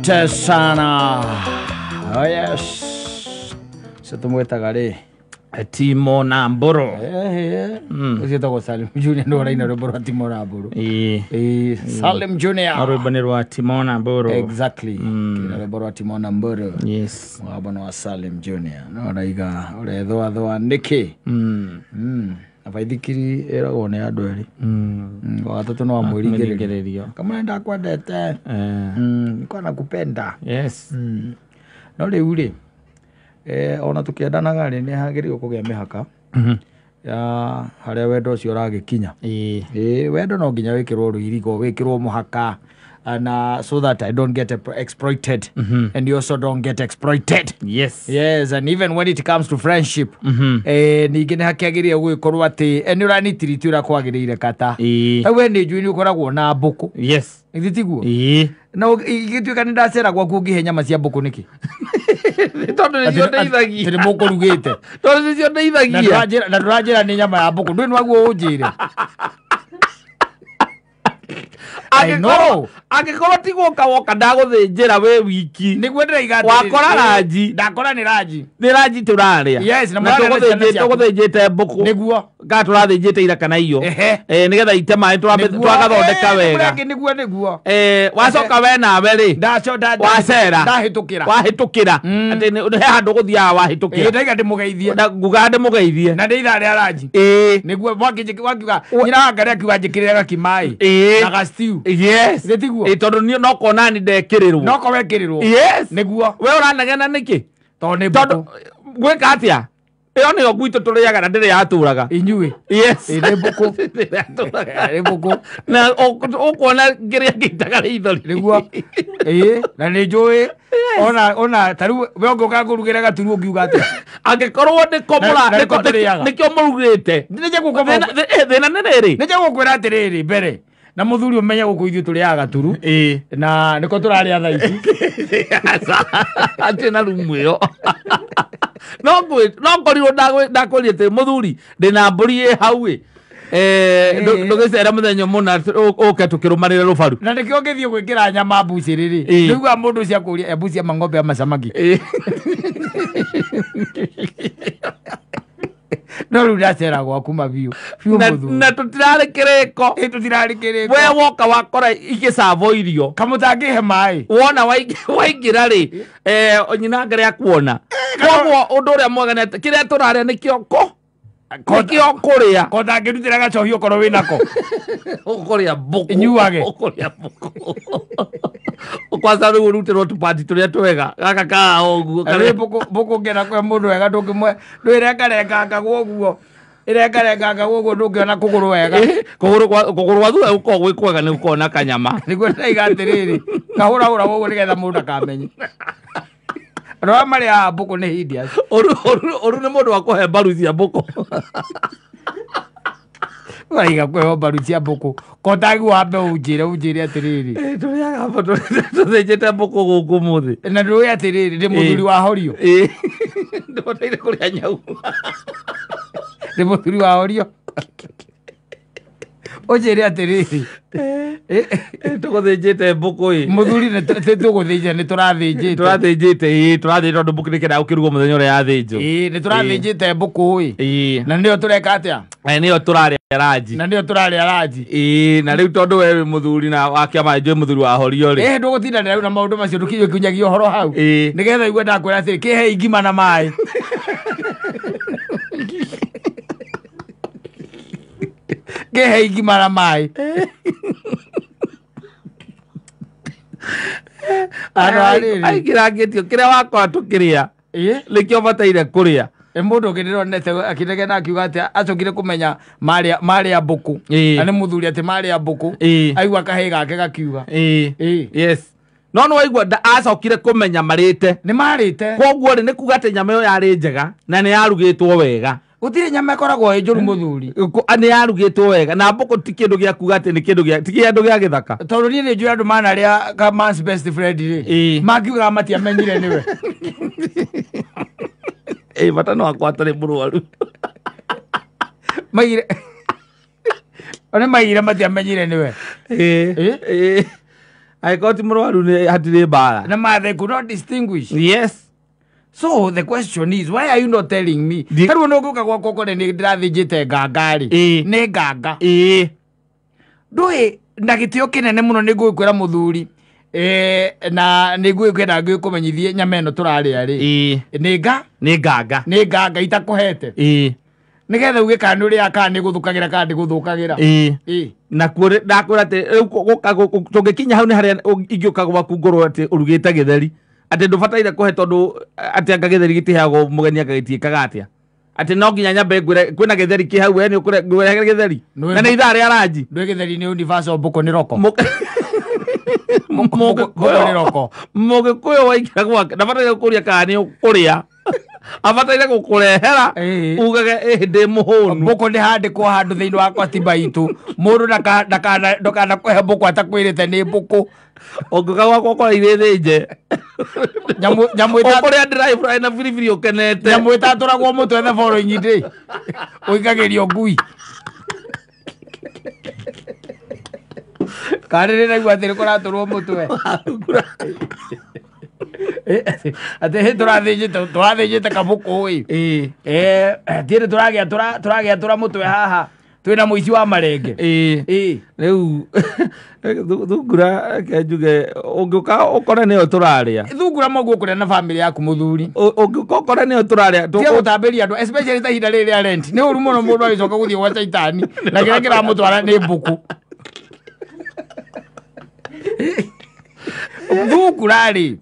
Asante sana. Oh yes. Cio tũmwĩtaga rĩ? Timo na Mbũrũ. Ũcio etagwo Salim Junior nĩ ũraina rwĩmbo rwa Timo na Mbũrũ. Ĩĩ. Ĩĩ, Salim Junior. Rwĩmbo nĩ rwa Timo na Mbũrũ. Exactly. Kĩna rwĩmbo rwa Timo na Mbũrũ. Yes. Mũgambo nĩ wa Salim Junior. No ũraiga ũrethũathũa nĩkĩ? Na baithikiri ĩragwo nĩ andũ erĩ. Wa gatatũ no amwĩringĩrĩrio. Mwĩringĩrĩrio. Kamũra ndakwendete. Eh. Nilikuwa nakupenda. Yes. No rĩu rĩ, ona tũkĩendanaga rĩ, nĩ hagĩrĩirwo kũgĩa mĩhaka ya harĩa wendo ũcio ũragĩkinya. Ĩĩ. Ĩĩ, wendo no nginya wĩkĩrwo rũirigo, wĩkĩrwo mũhaka na so that I don't get exploited and you also don't get exploited. Yes. Yes, and even when it comes to friendship, ningĩ nĩ hakĩagĩrĩire gũgĩkorwo atĩ nĩ ũranitiriti ũrĩa kwagĩrĩire kata. Ĩĩ. Ta we nĩ njũĩ nĩ ũkoragwo na mbũkũ. Yes. Githĩ tiguo? Ĩĩ. Na ingĩtuĩka nĩ ndacera gwaku ũngĩhe nyama cia mbũkũ nĩkĩ? Tondũ nĩcio ndeithagia. Atĩ nĩ mũkũrugĩte. Tondũ nĩcio Na ndeithagia. ndũranjĩra, na ndũranjĩra nĩ nyama ya mbũkũ. Ndũĩ nĩwaguo ũnjĩre. I know. Angĩkorwo ti gũka woka ndagũthĩnjĩra wĩ wiki. Nĩguo ndĩraiga atĩrĩrĩ. Wakora ranji. Ndakora nĩ ranji. Nĩ ranji tũrarĩa. Yes, na na mũrarĩa na ciana ciaku. tũgũthĩnjĩte mbũkũ. Nĩguo. Kana tũrathĩnjĩte ira kana iyo. Ehe. Nĩgetha ite maĩ Nĩguo. twagathondeka wega. Nĩguo nĩguo. Wacoka we nawe rĩ. Ndaco Wacera. ndahĩtũkĩra. Wahĩtũkĩra. Atĩ he handũ ũgũthiaga Ĩĩ, wahĩtũkĩra. ndaiga ndĩmũgeithie. Na ngugaga ndĩmũgeithie. Na ndĩ ithaa rĩa ranji. Ĩĩ. Nĩguo wakiuga nyina wa Ngarĩ akiuga njĩkĩrĩre gakimaĩ. Ĩĩ. Na ga stew. Yes. Githĩ tiguo? Ĩĩ, tondũ niĩ no kona nĩ ndekĩrĩrwo. No ko wekĩrĩrwo. Yes. Nĩguo. We ũranegena nĩkĩ? Tondũ nĩ Tondũ mbũkũ. gwĩka atĩa? Ĩyo nĩyo gwitũ tũrĩaga na ndĩrĩ yatũraga. Inyuĩ. Yes. Ĩĩ, nĩ mbũkũ. Ndĩrĩ yatũraga. Nĩ mbũkũ. Na ũkuona kĩrĩa ngĩitaga rĩithori. Nĩguo. Ĩĩ, na nĩ njũĩ ona ta rĩu we ũngĩũka ngũrugĩre gaturu ũngiuga atĩa? Angĩkorwo nĩko Na nĩko tũrĩaga. nĩkĩo mũrugĩte. Nĩ njagũkoma. Thĩna nĩ rĩrĩ. Nĩ njagũkwĩra atĩrĩrĩ mbere na mũthuri ũmenye gũkũ ithuĩ tũrĩaga gaturu. Ĩĩ. Na nĩko tũrarĩa thaa ici. Atirĩ na rumu ĩyo. No ngorirwo ndakwĩrire atĩ mũthuri ndĩna mbũri ĩ hau ĩ. Ndũgĩcere mũthenya mũna ũke tũkĩrũmanĩre rũbaru. Na nĩkĩo ũngĩthiĩ gwĩkĩra nyama mbucĩrĩ rĩ, Ĩĩ. nĩguo mũndũ ũcio akũria mbuci ama ng'ombe ama samaki. Ĩĩ. No rĩu ndacera gwaku mabiũ biũ mũthuri. Na tũtirarĩ kĩrĩko. Ĩ, tũtirarĩ kĩrĩko. We woka wakora igĩcabwo irio. Kamũtangĩhe maĩ. Wona waingĩra rĩ, nyina Ngarĩ akuona. Koguo ũndũ ũrĩa mwega nĩ atĩ kĩrĩa tũrarĩa nĩkĩo kũ? Nĩkĩo kũrĩa. Ko ndangĩrutĩra gacohi okorwo wĩnako. Ũkũrĩa mbũkũ. Inyuage. Ũkũrĩa mbũkũ. Kwanza rĩu ũrutĩrwo tũpati tũrĩa twega. Gaka ka ũguo. Rĩ mbũkũ ngĩenda kũhe mũndũ wega ndũngĩmwe ndwĩrengarengangagwo ũguo. Ĩrengarengangagwo ũguo ndũngĩona kũgũrũ wega. Kũgũrũ gwa thutha gũkoragwo gwĩ kwega nĩ gũkoragwo na kanyama. Nĩguo ndĩraiga atĩrĩrĩ, kahũrahũragwo ũguo nĩgetha mũndũ ndakamenye. Andũ arĩa marĩaga mbũkũ nĩ hideous. Ũru nĩ mũndũ wa kũhe mbaru cia mbũkũ. Ũraiga kũheo mbaru cia mbũkũ. Ko ndagĩrĩirwo wambe ũnjĩre atĩrĩrĩ. Tũrĩaga mbũkũ, tũthĩnjĩte mbũkũ gũkũ ũmũthĩ. Na ndũĩ atĩrĩrĩ, ndĩ mũthuri wa horio. Ĩĩ. Ndĩbataire kũrĩa nyau. Ndĩ mũthuri wa horio. Ũnjĩre atĩrĩrĩ. Tũgũthĩnjĩte mbũkũ ĩ. Mũthuri nĩ tũgũthĩnja, nĩ tũrathĩnjĩte. Tũrathĩnjĩte, ĩĩ, tũrathĩnjĩte tondũ mbũkũ nĩkĩendaga gũkĩrugwo mũthenya ũrĩa yathĩnjwo. Ĩĩ, nĩ tũrathĩnjĩte mbũkũ ĩ. Ĩĩ. Na nĩyo tũreka atĩa? Nĩyo tũrarĩa ranji. Na nĩyo tũrarĩa ranji. Ĩĩ, na rĩu tondũ we wĩ mũthuri na wa kĩama njũĩ mũthuri wa horio rĩ. Ĩĩ, ndũgũtindanĩra rĩu na maũndũ macio ndũkinyagia ũhoro hau. Ĩĩ. Nĩgetha igue ndakwĩra atĩrĩ, kĩhe ngima na maĩ. Kĩhe ngima na maĩ. Andũ a rĩrĩ. Aingĩrangĩtio kĩrĩa wakora tũkĩrĩa. Ĩĩ. Nĩkĩo bataire kũrĩa. Ĩ, mũndũ ũngĩ ndĩronete akĩnegena akiuga atĩ acokire kũmenya marĩa mbũkũ. Ĩĩ. Na nĩ mũthuri atĩ marĩa mbũkũ. Ĩĩ. Aigua kahĩĩ gake gakiuga. Ĩĩ. Ĩĩ. Yes. No nĩ waigua acokire kũmenya marĩte. Nĩ marĩte. Koguo rĩ, nĩ kuga atĩ nyama ĩyo yarĩ njega na nĩ yarugĩtwo wega. Gũtirĩ nyama ĩkoragwo ĩ njũru mũthuri. Nĩ yarugĩtwo wega na mbũkũ ti kĩndũ gĩa kuga atĩ nĩ kĩndũ gĩa, ti kĩndũ gĩa gĩthaka. Tondũ niĩ nĩ njũĩ andũ manarĩa ka man's best friend rĩ. Ĩĩ. Mangiugaga matiamenyire nĩwe. Ĩĩ, bata no akwa atarĩ mũrwaru. Maigire. One maigire matiamenyire nĩwe. Ĩĩ. Ĩĩ. Ĩĩ. Angĩkorwo ti mũrwaru nĩ hatirĩ mbara. Na ma they could not distinguish. Yes. So the question is, why are you not telling me? Tarĩu nĩ ũgũka gwakwa ũkore nĩ ndĩrathĩnjĩte nganga rĩ. Nĩ nganga. Ndũĩ na gĩtĩo kĩnene mũno nĩ ngũgĩkwĩra mũthuri, na nĩ ngũgĩkwenda ngĩkũmenyithie nyama ĩno tũrarĩa rĩ. Nĩ nga? Nĩ nganga. Nĩ nganga itakũhete. Nĩgetha uge kana nĩ ũrĩaga kana nĩ gũthũkagĩra kana ndĩ gũthũkagĩra. Nakuo ndakwĩra atĩ rĩu tũngĩkinya hau nĩ harĩa ingĩũka gwaku ngorwo atĩ ũrugĩte gĩtheri. Atĩ ndũbataire kũhe tondũ atĩ anga gĩtheri gĩtiheagwo mũgeni anga gĩtiĩkaga atĩa. Atĩ no nginya nyambe ngwĩre kwĩna gĩtheri kĩ hau we nĩ ũkũrehe gĩtheri. Na nĩ ithaa rĩa ranji. Ndũĩ gĩtheri nĩ universal mbũkũ nĩ roko. Mũgĩkũyũ waingĩra gwake ndabataire gũkũria kana nĩ ũkũrĩa. Abataire gũkũrehera ugage ĩhĩ ndĩ mũhũnu. Mbũkũ nĩ handĩkwo handũ thĩinĩ wa katiba itũ. Mũndũ ndakana kũhe mbũkũ atakwĩrĩte nĩ mbũkũ. Ũngĩũka gwakwa ũkore irĩ thĩnje. Ũkũrĩa dry fry na biribiri ũkenete. Nyamũ ĩtatũragwo mũtwe the following day. Ũikagĩrio ngui. Kana nĩ ndaigua atĩ nĩ kũratũrwo mũtwe. Atĩ hĩ tũrathĩnjĩte kabũkũ ĩ. Thiĩ tũragĩatũra mũtwe haha. Twĩna mũici wa marenge. Rĩu thungura reke njuge ũngĩũka ũkore nĩyo tũrarĩa. Thungura moguo ũkũrĩa na bamĩrĩ yaku mũthuri. Ũngĩũka ũkore nĩyo tũrarĩa. Tiga gũtambĩria andũ especially ta ihinda rĩrĩ rĩa rent. Nĩ ũru mũno mũndũ agĩcoka gũthiĩ gwa caitani na kĩrĩa kĩramũtwara nĩ mbũkũ. Thungura rĩ,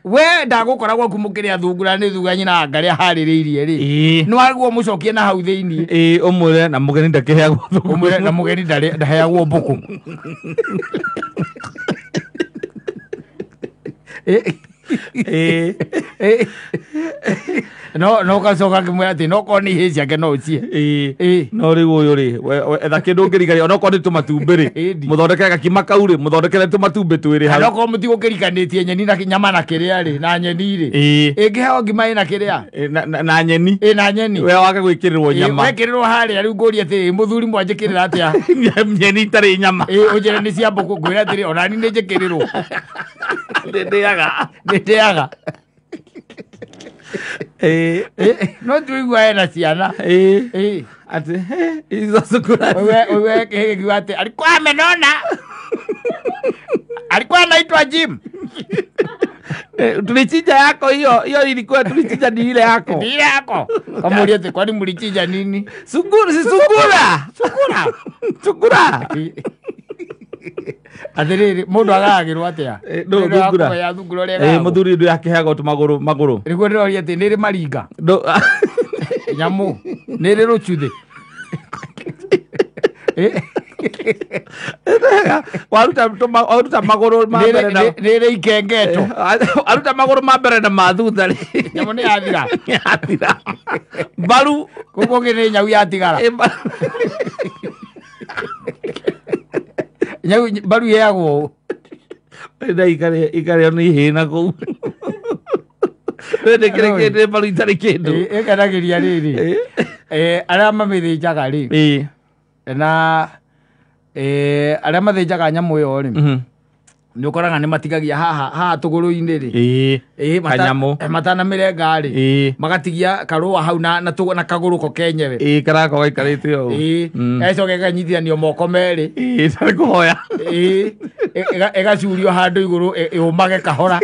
we ndagũkora gwaku mũkĩrĩa thungura nĩ thuga nyina wa ngarĩa harĩrĩirie rĩ. Nĩ wagwo mũcokie na hau thĩinĩ. Ũmwĩre na mũgeni ndakĩheagwo thungura. Ũmwĩre na mũgeni ndaheagwo mbũkũ. No ũgacoka ngĩmwĩra atĩ no korwo nĩ ihĩĩ ciake no ũcihe. No rĩu ũyũ rĩ, etha kĩndũ ũngĩrigania onokorwo nĩ tũmatumbĩ rĩ, mũthondekere gakima kau rĩ, mũthondekere tũmatumbĩ twĩrĩ hau. Onokorwo mũtigũkĩrikanĩtie nyeni na nyama na kĩrĩa rĩ, na nyeni rĩ. Ĩngĩheo ngima ĩna kĩrĩa? Na nyeni. Na nyeni. We wage gwĩkĩrĩrwo nyama. Wekĩrĩrwo harĩa rĩu ngũrie atĩrĩ, mũthuri mwanjĩkĩrĩra atĩa? Nyeni itarĩ nyama. Ũnjĩre nĩ cia mbũkũ, ngwĩre atĩrĩ, onani nĩ njĩkĩrĩrwo. Ndĩaga. Ndĩaga. No tuigua ena ciana. Atĩ izo thungura. Wewe kĩgĩkiuga atĩ alikuwa amenona. Alikuwa anaitwa Jim. Tulichinja yako hiyo, hiyo ilikuwa tulichinja ni ile yako. Ni ile yako. Kamuulize ati kwani mlichinja nini? Sungura, si sungura. Sungura. Sungura. Atĩrĩrĩ, mũndũ agagĩrwo atĩa? Thungura. Ya thungura ũrĩa ĩgagwo. Mũthuri ndũ yakĩheagwo tũmagũrũ magũrũ. Nĩguo ndĩroria atĩ nĩrĩ maringa. Nyamũ, nĩrĩ rũcuthĩ. Waruta magũrũ ma mbere na nĩrĩ ikengeto. Aruta magũrũ ma mbere na ma thutha rĩ. Nyamũ nĩ yathira. Yathira. Mbaru. Kũu kũngĩ nĩ nyau yatigara. Nyau mbaru ĩheagwo ũũ. Na ikarĩo nĩ ihĩĩ na kũu. Nĩ kĩrĩ kĩndũ mbaru itarĩ kĩndũ. Ĩkenagĩria rĩrĩ. Arĩa mamĩthĩnjaga rĩ. Na arĩa mathĩnjaga nyamũ ĩyo rĩ. Nĩ ũkoraga nĩ matigagia haha haha tũgũrũ-inĩ rĩ. Kanyamũ. Matanamĩrenga rĩ. Magatigia karũa hau na kagũrũ ko kenyewe. Karako gaikarĩte ũũ. Ĩgacoka ĩkanyitithanio moko merĩ. Ĩtarĩ kũhoya. Ĩgacurio handũ igũrũ ĩũmage kahora.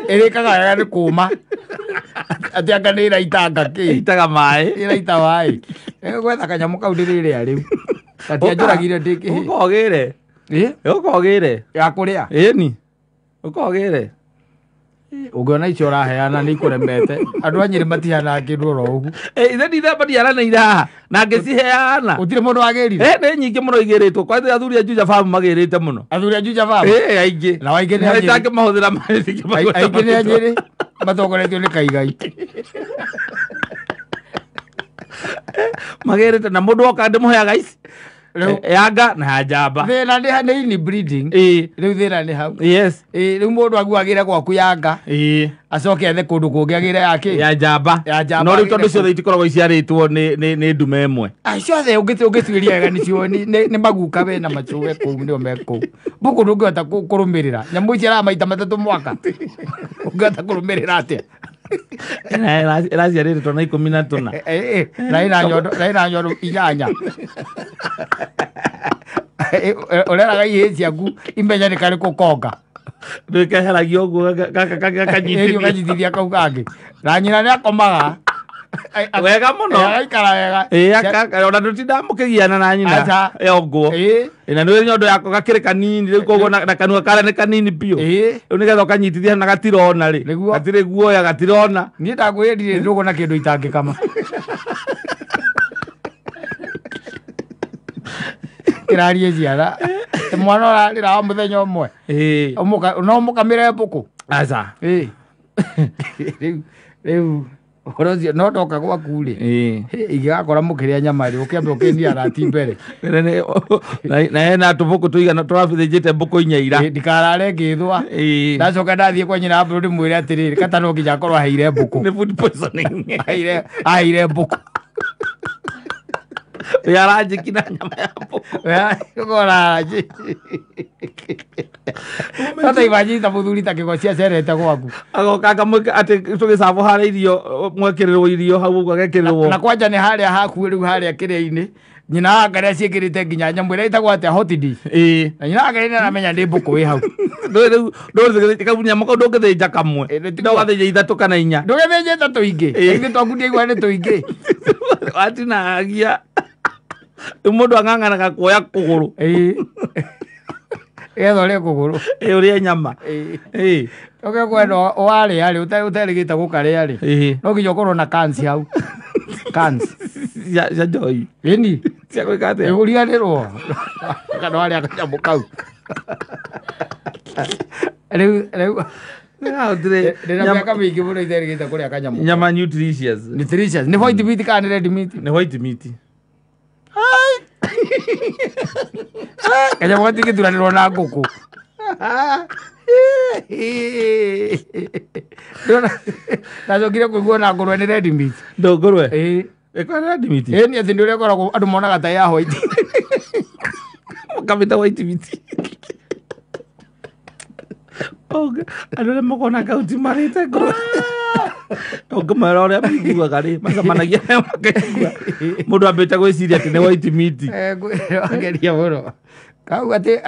Ĩrĩkaga wega nĩ kũũma. Atĩ anga nĩ ĩraitanga kĩ. Ĩitaga maĩ. Ĩraita maĩ. Gwetha kanyamũ kau ndĩrĩrĩa rĩu. Gatianjũragire ndĩ kĩhĩ. Ũka ũgĩre. Ũka ũgĩre. Ya kũrĩa? Ĩni. Ũka ũgĩre. Ũngĩona icio ũraheana nĩ ikũremete. Andũ a Nyĩrĩ matihanaga kĩndũ oro ũguo. Ithe ndithambaria haha na ngĩciheana. Gũtirĩ mũndũ wagĩrire? Nĩ nyingĩ mũno igĩrĩtwo. Kwanja athuri a Juja Farm magĩrĩte mũno. Athuri a Juja Farm? Aingĩ. Na aingĩ nĩ a Nyĩrĩ. Itangĩmahũthĩra Aingĩ nĩ a Nyĩrĩ matongoretio nĩ Kaigai. Magĩrĩte na mũndũ oka ndĩmũheaga ici. Yanga na ya njamba. Thĩna nĩ inbreeding. Rĩu thĩna nĩ hau. Yes. Rĩu mũndũ aguagĩre gwaku yanga. Acoke ethe kũndũ kũngĩ agĩre yake. Ya njamba. No rĩu tondũ ciothe itikoragwo iciarĩtwo nĩ ndume ĩmwe. Ciothe ũngĩtuĩria wega nĩcio nĩ maguka we na macũwe kũu nĩo me kũu. Mbũkũ ndũngĩhota kũrũmĩrĩra. Nyamũ iciaraga maita matatũ mwaka. Ũngĩhota kũrũmĩrĩra atĩa? Ĩraciarĩte twana 14. Na ĩna nyondo 8. Ũreraga ihĩĩ ciaku imenye nĩ karĩkũ konga. Ndũkeheragia ũguo gakanyitithia kau kangĩ. Na nyina nĩ akomaga. Wega mũno. Agaikara wega. Ona ndũtindaga mũkĩgiana na nyina. Yongwo. Na nĩ nyondo yako gakĩrĩ kanini rĩu koguo na kanua karĩa nĩ kanini biũ. Rĩu nĩgetha ũkanyitithia na gatirona rĩ. Gatirĩ guoya gatirona. Niĩ ndakwĩrire ndũgũ na kĩndũ itangĩkama. Kĩrarie ciana. Mwana ũrarĩra wa mũthenya ũmwe. No mũkamĩre mbũkũ. Aca. Rĩu ũhoro ũcio no ndoka gwaku rĩ ingĩgakora mũkĩrĩa nyama rĩ ũkĩambe ũkĩnia rati mbere. Na hena tũbũkũ tũigana tũrathĩnjĩte mbũkũ inya ira. Ndikarare ngĩthwa. Ndacoka ndathiĩ kwa nyina Abdul ndĩmwĩre atĩrĩrĩ kata no nginya akorwo aheire mbũkũ. Nĩ food poisoning. Aheire mbũkũ. Yaranjiki na nyama ya mbũkũ. Ũkora Tata imagine mũthuri ta kĩgo ciacerete gwaku. Agoka akamwĩka atĩ tũgĩcabwo harĩa irio mwekĩrĩrwo irio hau ũguo agekĩrĩrwo. Na kwanja nĩ harĩa hakuhĩ rĩu harĩa kĩrĩa-inĩ. Nyina wa Ngarĩa ciĩkĩrĩte nginya nyamũ ĩrĩa ĩtagwo atĩa hot dish. Na nyina wa Ngarĩa nĩaramenya nĩ mbũkũ ĩ hau. Rĩu ndũgĩthĩnja nyamũ kau ndũngĩthĩnja kamwe. No ũgathĩnja ithatũ kana inya. Ndũgĩthĩnja ithatũ ingĩ. Ithuĩ twaku ndiaigua nĩ tũingĩ. Watinagia. Rĩu mũndũ ang'ang'anaga kuoya kũgũrũ. Getha ũrĩe kũgũrũ. Ũrĩe nyama. Ũke kwenda warĩa rĩ ũterĩgĩte gũkarĩa rĩ no nginya ũkorwo na cans hau. Cans. Cia njohi. Ĩni. Cia gwĩka atĩa? Ũriganĩrwo. Kana warĩa kanyamũ kau. Rĩu ndĩna mĩaka mĩingĩ mũno iterĩgĩte kũrĩa kanyamũ. Nyama nutritious. Nutritious. Nĩ white meat kana nĩ red meat? Nĩ white meat. Kanyamũ gatingĩturanĩrwo na ngũkũ. Ndacokire kũigua na ngũrwe nĩ red meat. Ngũrwe? Ĩkoragwo nĩ red meat? Ĩni atĩ nĩ ũrĩa ĩkoragwo andũ monaga ta ya white. Makamĩta white meat. Andũ arĩa makona kauti marĩte ngũrwe. Ũngĩmera ũrĩa maiguaga rĩ macemanagia nayo makaigua mũndũ ambĩte gwĩciria atĩ nĩ white meat. Wageria mũno. Kau atĩ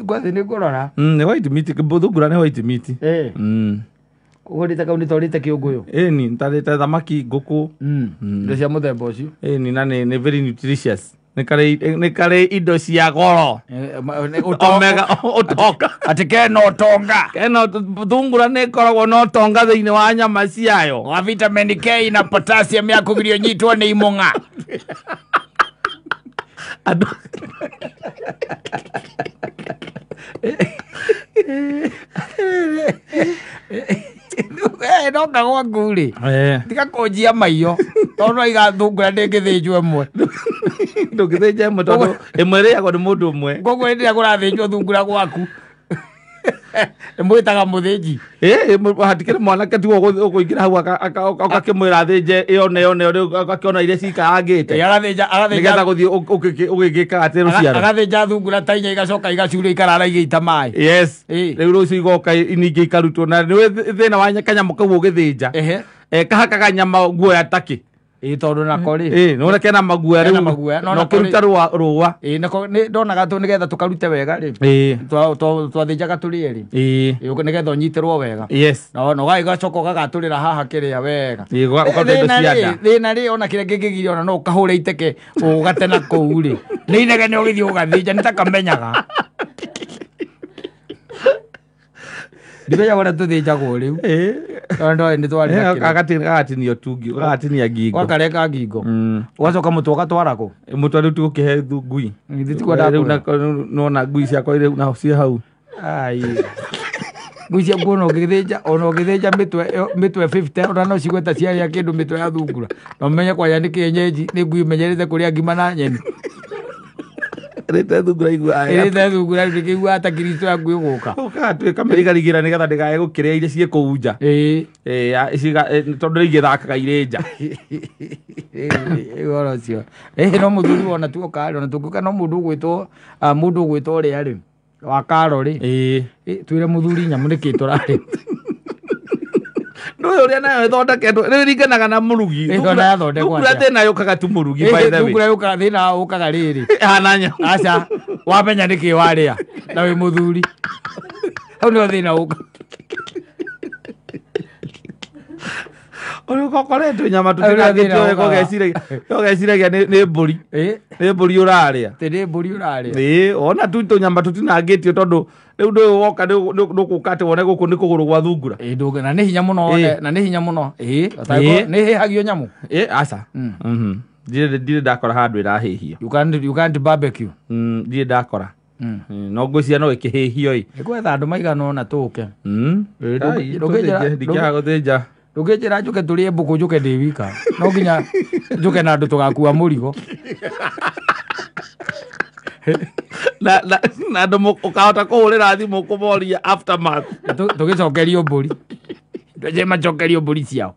ngwathi nĩ ngũrora. Nĩ white meat thungura nĩ white meat. Koguo ndĩ ta kau nĩ torĩte kĩũngũyũ. Ĩni ntarĩte thamaki ngũkũ. Indo cia mũthemba ũcio. Ĩni na nĩ very nutritious. Nĩ karĩ indo cia goro. Omega ũtonga. Atĩ kena ũtonga. Kena thungura nĩ ĩkoragwo na ũtonga thĩinĩ wa nyama ciayo. Wa vitamin K na potassium ya kũgiria ũnyitwo nĩ imũng'a. Andũ ndoka gwaku rĩ tiga kũnjia maiyo tondũ aiga thungura ndĩngĩthĩnjwo ĩmwe. Ndũngĩthĩnja ĩmwe tondũ ĩmwe ĩrĩagwo nĩ mũndũ ũmwe. Koguo hĩndĩ ĩrĩa kũrathĩnjwo thungura gwaku Mwĩtaga mũthĩnji. Hatikĩrĩ mwanake tiwe ũkũingĩra hau ũgakĩmwĩra athĩnje ĩyo na ĩyo na ĩyo rĩu agakĩona iria cikarangĩte. Agathĩnja nĩgetha gũthiĩ ũgĩgĩkaga atĩ rũciaro. Agathĩnja thungura ta inya igacoka igacuria ikarara igĩita maĩ. Yes. Rĩu rũciũ igoka ningĩ ikarutwo na nĩũĩ thĩna wa kanyamũ kau ũgĩthĩnja. Kahakaga nyama guoya takĩ. Tondũ nako rĩ. Nĩwona kena maguoya rĩu. Na ũkĩruta rũa. Nako ndonaga tũ nĩgetha tũkarute wega rĩ. Twathĩnjaga tũrĩ erĩ. Nĩgetha ũnyitĩrwo wega. Yes. Na ũgagĩcoka ũgagatũrĩra haha kĩrĩa wega. Ũkaruta indo cia nda. Thĩna rĩ ona kĩrĩa kĩngĩgiria ona no ũkahũre iteke ũgate na kũu rĩ. Nĩ inegene ũgĩthiĩ ũgathĩnja nĩ ta kamenyaga. Ndimenya ũrĩa tũthĩnjagwo rĩu. Tondũ nĩ twarĩ na kĩrĩa. Gagatinio tungi, gagatinia ngingo. Ũgakareka ngingo. Ũgacoka mũtwe ũgatwara kũ? Mũtwe rĩu tũgũkĩhe ngui. Githĩ tiguo ndakwĩra. Rĩu nĩwona ngui ciakwa rĩu naho ciĩ hau. Ai. Ngui ciaku ona ũngĩthĩnja mĩtwe 50 ona no cigue ta ciarĩa kĩndũ mĩtwe ya thungura. Na ũmenye kwaya nĩ kĩenyenji nĩ ngui imenyerete kũrĩa ngima na nyeni. Rĩte thungura igua. Ĩrĩte thungura rĩu ndĩkĩigua ta Kristo yaku ĩgũka. Ũgatuĩka mĩrigarigĩra nĩgetha ndĩkae gũkĩrĩa iria ciĩ kũu nja. Ĩĩ. Ĩĩ, tondũ rĩu igĩthakaga irĩ nja. Ĩĩ, ũhoro ũcio. Ĩĩ, no mũthuri wona tuoka rĩ, ona tũngĩũka no mũndũ ũgwĩtwo mũndũ ũgwĩtwo ũrĩa rĩ wa karo rĩ. Ĩĩ. Ĩ, twĩre mũthuri nyamũ nĩkĩ tũrarĩ. Ndũĩ ũrĩa nayo ĩthondeketwo rĩu ĩringanaga na mũrugi. Ĩĩ, ona yathondekwo Thungura atĩa? thĩna yũkaga tu mũrugi by the way. Thungura yũkaga thĩna ũkaga rĩrĩ. Ĩhana nyamũ. Aca, wamenya nĩkĩ warĩa na wĩ mũthuri. Hau nĩho thĩna ũka. Ũrĩa ũkoretwo nyama Hau nĩho thĩna tũtinangĩtio wega ũkaga. ũgeciragia nĩ mbũri. Ĩ, Nĩ mbũri ũrarĩa. atĩ nĩ mbũri ũrarĩa. Ĩĩ, ona tu tũnyama tũtinangĩtio tondũ rĩu ndũĩ woka ndũgũka atĩ wone gũkũ nĩ kũgũrũ gwa thungura. Ĩ, na nĩ hinya mũno Ĩ. na nĩ hinya mũno. Ĩ, Ĩ. nĩ hĩhagio nyamũ. Ĩ, aca. Mhm. Ndirĩ ndakora handũ ĩrahĩhio. You can't barbecue. Ndirĩ ndakora. No ngwĩciria no ĩkĩhĩhio ĩ. Nĩ gwetha andũ maigana ũna tũke. Ĩ, Ai, ndũngĩnjĩra- tũthĩnje, ndingĩaga gũthĩnja. Ndũngĩnjĩra njũke tũrĩe mbũkũ njũke ndĩ wika. No nginya njũke na andũ tũgakua mũrigo. Na andũ ũkahota kũhũrĩra thimũ kũmoria aftermath. Tũgĩcokerio mbũri. Tũnjie macokerio mbũri ciao.